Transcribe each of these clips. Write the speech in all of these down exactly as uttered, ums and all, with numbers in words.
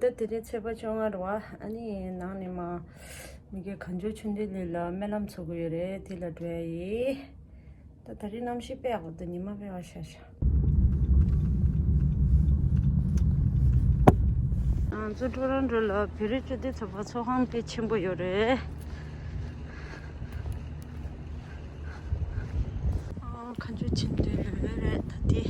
ད་དེ་རིང་ཚེས་པ་བཅོ་ལྔ་རེད་བ། ཨ་ནི་ནང་ནས་མ་མི་དགེ་གངས་ལྗོངས་ཆོས་ལྡན་གླིང་ལ་སྨོན་ལམ་ཚོགས་ཀྱི་ཡོད་རེད། དེ་ལ་འགྲོ་ཡ་ཡིན། ད་དེ་རིང་གནམ་གཤིས་དཔེ་ཡག་པོ་འདུག་ཉི་མ་དཔེ་ཡག་ཤར་ཤག་ང་ཚོ་ཊོ་རོན་ཊོ་ལ་བོད་རིགས་སྤྱི་མཐུན་ཚོགས་པ་ཚོགས་ཁང་དཔེ་ཆེན་པོ་ཡོད་རེད། ཨ། གངས་ལྗོངས་ཆོས་ལྡན་གླིང་རེད་ད་དེ།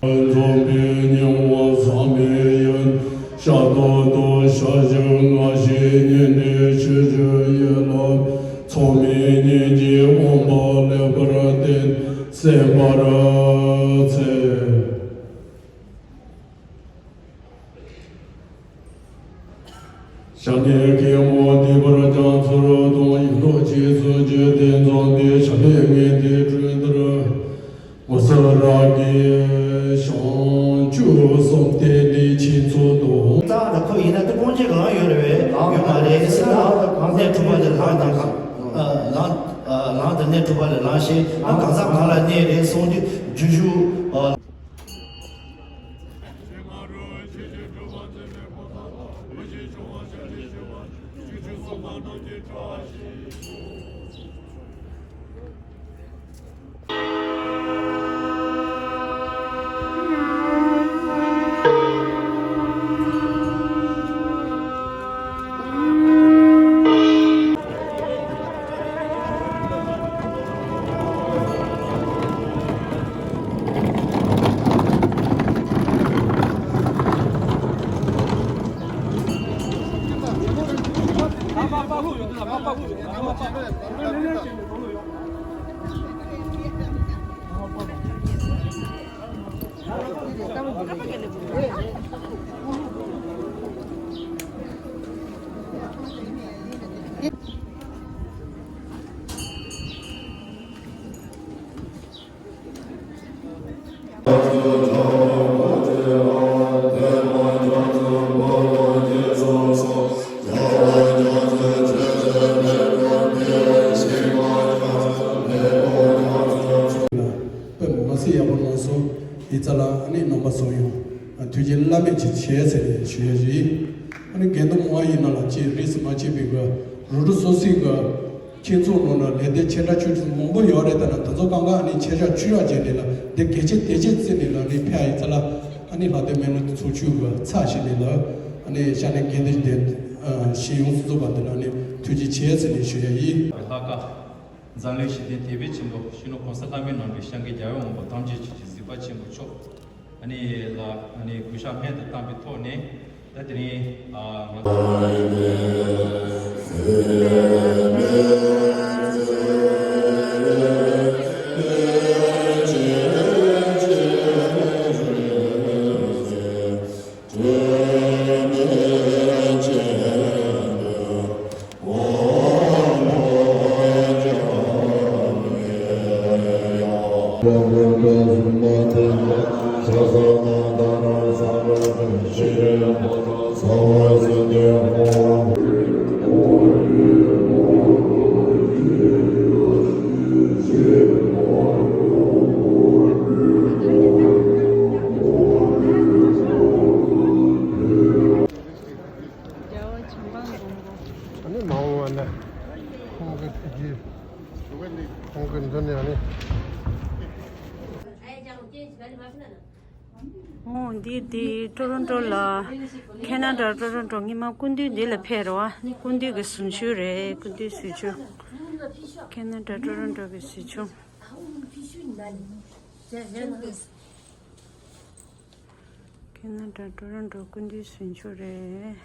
འཛོམས་པའི་སྙིང་པོ་ཟག་མེད་ཡོན། ཤ་སྟག་ཏུ་ཞལ་བཞུགས་ང་ཞེས་ཉན་ཏེ་ཆོས་སྤྱོད་ཡིད་ལ། ཚོགས་མེད་སྙིང་རྗེའི་དབང་པོ་ལེགས་པར་བརྟན། གསན་པར་འཚལ། ཞབས་གཉིས་སྐྱིལ་མོ་སྡིག་པར་བརྐྱང་ཚུལ་དང་ཡིད་འཕྲོག་རྗེས་སུ་བརྗོད་དེ་འཛོམས་ཏེ་ཞབས་པད་མངོན་དུ་གྲོལ་འདིར། ངོ་སོ་རང་གི་བྱང་ཆུབ་གསུམ་ལྡན་འདི་ཁྱེད་ཚོ་དང་། ད་ཁོ་ཡིན་ན་དེ་སྤོང་བྱེད་གང་ཡོད་རེད་བས། ཡོད་མ་རེད་ཟེར་ན་གནས་དྲུག་པ་ལས་ལངས་དང་། ལངས། ལངས་དང་གནས་དྲུག་པ་ལས་ལངས་ཤེས་ནམ་གང་ཟག་གང་ལ་གནས་རེད་གསུངས་དུས་རྒྱུ་ཞུ། དཔེ་མ་སྲིད་ཡག་པོ་གནང་སོང་། ཡིག་ཚང་ལ་ཨ་ནི་རྣམ་པ་ཚོ་ཡང་ཐུགས་རྗེ་བླ་མེད་ཅིག་བྱས་ཟེར་ནས་ཞུ་ཡ་ཞིག་ཨ་ནི་དགེ་འདུན་མང་ཡིན་ན་ལ་ཅིག་རིས་སུ་མ་ཆད་པའི་གི་རུ་རུ་སོ་སོའི་གི་ཁྱེད་ཚོ་ནང་ན་ལས་སྡེ་ཆེ་ཕྲ་ཆུང་ཆུང་མང་པོ་ཡོད་རེད། ད་ན་དེ་ཚོ་གང་ག་ཨ་ནི་ཆེ་ཕྲ་ཆུང་ཡག་བྱས་ནས་ལ་དེ་གལ་ཆེ་དེ་ཆེ་བརྩིས་ནས་ལ་ནི་ཕེ་ཡིག་ཚང་ལ་ཨ་ནི་ལྷ་ལྡན་སྨོན་ལམ་ཚོགས་ཆུང་གི་ཚགས་ཤིག་ནས་ལ་ཨ་ནི་ཤ་ནས་དགེ་འདུན་སྡེ་ཞིག་ཡོངས་སུ་རྫོགས་པ་དེ་ལ་ནི་ཐུགས་རྗེ་ཆེ་ཟེར་ནས་ཞུ་ཡ་ཡིན། ལྷ་ཁང་འཛམ་གླིང་ཞི་བདེའི་དེད་དཔོན་ཆེན་པོ་སྤྱི་ནོར་གོང་ས་ལྷ་མིའི་ནང་དུ་སྐྱབས་མགོན་རྒྱལ་བའི་དབང་པོ་ཐམས་ཅད་མཁྱེན་ཅིང་གཟིགས་པ་ཆེན་པོ་མཆོག་ཨ་ནི་ལ་ཨ་ནི་གུས་ཕྱག་སྔོན་དུ་བཏང་པའི་ཐོག་ནས་ད་དེ་རིང་ཨ་ང་ཚོ། རྒྱལ་བ་བྱམས་པ་མགོན་པོ། ཨ་ནི་མ་འོངས་པ་ན་ཁོང་གི་ཐུགས་རྗེ་ཁོང་གི་མདུན་ནས་ཨ་ནི། ཨོ་འདི་འདི་ཊོ་རོན་ཊོ་ལ་ཁེ་ན་ཌ་ཊོ་རོན་ཊོ་སྔོན་མ་སྐུ་མདུན་འདི་ལ་ཕེབས་རེད་བ། ནི་སྐུ་མདུན་གྱི་གཟིམ་ཆུང་རེད། སྐུ་མདུན་གཟིམ་ཆུང་། ཁེ་ན་ཌ་ཊོ་རོན་ཊོ་གི་གཟིམ་ཆུང་། ཁེ་ན་ཌ་ཊོ་རོན་ཊོ་སྐུ་མདུན་གཟིམ་ཆུང་རེད།